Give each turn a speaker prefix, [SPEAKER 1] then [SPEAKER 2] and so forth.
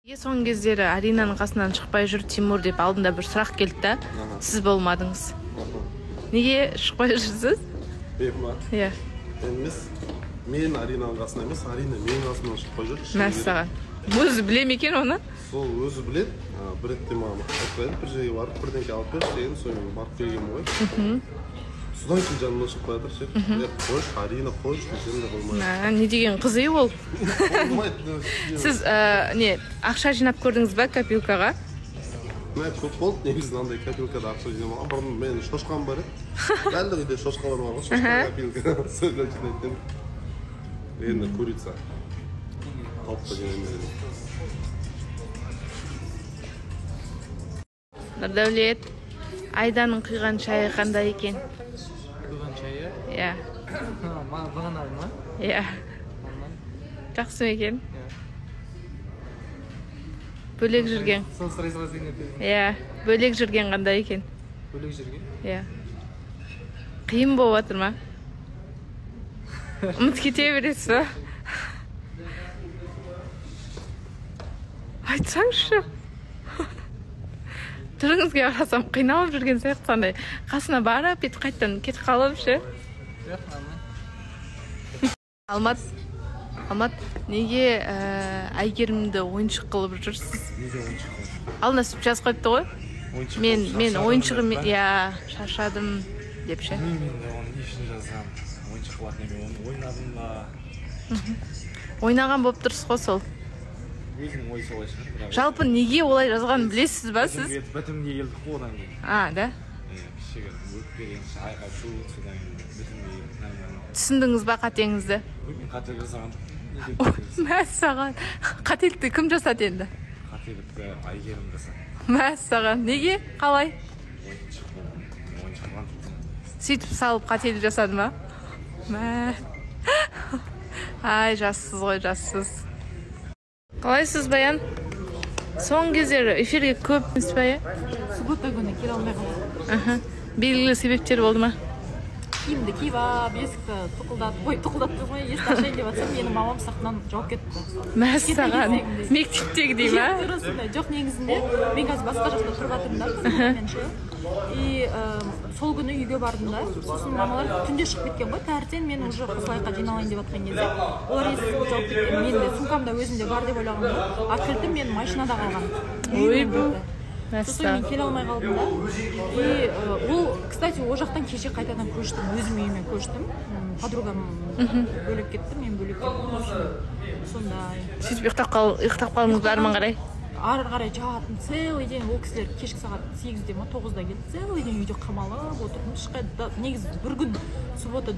[SPEAKER 1] Неге соңғы кездері Аринаның қасынан шықпай жүр Тимур деп алдында бір сұрақ келді да, сіз болмадыңыз. Неге шықпай жүрсіз?
[SPEAKER 2] Мен ма?
[SPEAKER 1] Иә.
[SPEAKER 2] Мен емес, мен Аринаның қасынан емес, Арина менің қасымнан шықпай жүр.
[SPEAKER 1] Мәссаған. Өзі біле ме екен оны?
[SPEAKER 2] Сол өзі біледі. Бір ретте маған айтып еді, бір жерге барып бірдеңке алып берші деген, сонымен барып келгенмін ғой. Содан кейін жанымнан шықпай жатыр ше. Қойшы, Арина, қойшы десем де қоймайды.
[SPEAKER 1] Не деген қыз ей ол?
[SPEAKER 2] Қоймайды.
[SPEAKER 1] Сіз не, ақша жинап көрдіңіз ба копилкаға?
[SPEAKER 2] Мә, көп болды негізі андай копилкада ақша жинамаған. Бұрын мен шошқам бар еді. Барлық үйде шошқалар бар ғой, шошқа копилка. Содан жинайтын едім. Енді курица. Тауыққа жинаймыз енді.
[SPEAKER 1] Нұрдәулет, Айданың құйған шайы қандай екен?
[SPEAKER 3] Құйған шайы?
[SPEAKER 1] Иә.
[SPEAKER 3] Бағанағы ма?
[SPEAKER 1] Иә. Жақсы ма екен?
[SPEAKER 3] Иә.
[SPEAKER 1] Бөлек жүрген.
[SPEAKER 3] Сол сұрай саласың ертең.
[SPEAKER 1] Иә, бөлек жүрген қандай екен?
[SPEAKER 3] Бөлек жүрген?
[SPEAKER 1] Иә. Қиын болып жатыр ма? Ұмытып кете бересіз ба? Айтсаңызшы. Түріңізге қарасам қиналып жүрген сияқты, сондай қасына барып бүйтіп қайтадан кетіп қалып ше. Алмат, Алмат, неге Әйгерімді ойыншық қылып жүрсіз?
[SPEAKER 4] Неге ойыншық қылып?
[SPEAKER 1] Алдына сөйтіп жазып қойыпты ғой. Мен ойыншық, иә, шаршадым деп ше.
[SPEAKER 4] Білмеймін енді оны не үшін жазған. Ойыншық қылатын мен оны ойнадым ба?
[SPEAKER 1] Ойнаған болып тұрсыз ғой сол.
[SPEAKER 4] Өзінің ойы солай шығар, бірақ
[SPEAKER 1] Жалпы неге олай жазғанын білесіз ба сіз?
[SPEAKER 4] Бітімге келдік қой одан кейін.
[SPEAKER 1] А, да?
[SPEAKER 4] Иә, кішігірім өкпелен айқай шу, содан кейін бітімге келдік, нормально.
[SPEAKER 1] Түсіндіңіз ба қатеңізді?
[SPEAKER 4] Мен қателік жасаған жоқпын.
[SPEAKER 1] Мәссаған, қателікті кім жасады енді?
[SPEAKER 4] Қателікті Әйгерім жасады.
[SPEAKER 1] Мәссаған, неге? Қалай?
[SPEAKER 4] Ойыншық болған, ойыншық болған жоқпын.
[SPEAKER 1] Сөйтіп салып қателік жасады ма? Мә. Ай, жассыз ғой, жассыз. Қалайсыз, Баян? Соңғы кездері эфирге көп емес па, иә?
[SPEAKER 5] Суббота күні келе алмай қалдым.
[SPEAKER 1] Белгілі себептер болды ма?
[SPEAKER 5] Киімді киіп алып, есікті тұқылдатып, ой, тұқылдатып қой, есікті ашайын деп жатсам, менің мамам сыртынан жауып кетті.
[SPEAKER 1] Мәссаған, мектептегідей ма?
[SPEAKER 5] Тура сондай. Жоқ, негізінде мен қазір басқа жақта тұрып жатырмын да, қызыммен ше. И сол күні үйге бардым да, сосын мамалар түнде шығып кеткен ғой, таңертең мен уже Қосылайыққа жиналайын деп жатқан кезде олар есікті жауып кеткен, мен де сумкам да өзімде бар деп ойлағанмын ғой, а кілтім менің машинада қалған.
[SPEAKER 1] Ойбу.
[SPEAKER 5] Сосын мен келе алмай қалдым да. И ол, кстати, ол жақтан кеше қайтадан көштім, өзім үйіме көштім. Подругам бөлек кетті, мен бөлек кеттім. В общем, сондай.
[SPEAKER 1] Сөйтіп ұйықтап қалдыңыз ба арман қарай?
[SPEAKER 5] Ары қарай жаттым целый день. Ол кісілер кешкі сағат 8-де ма, 9-да келді. Целый день үйде қамалып отырдым. Ешқайда, негізі бір күн суббота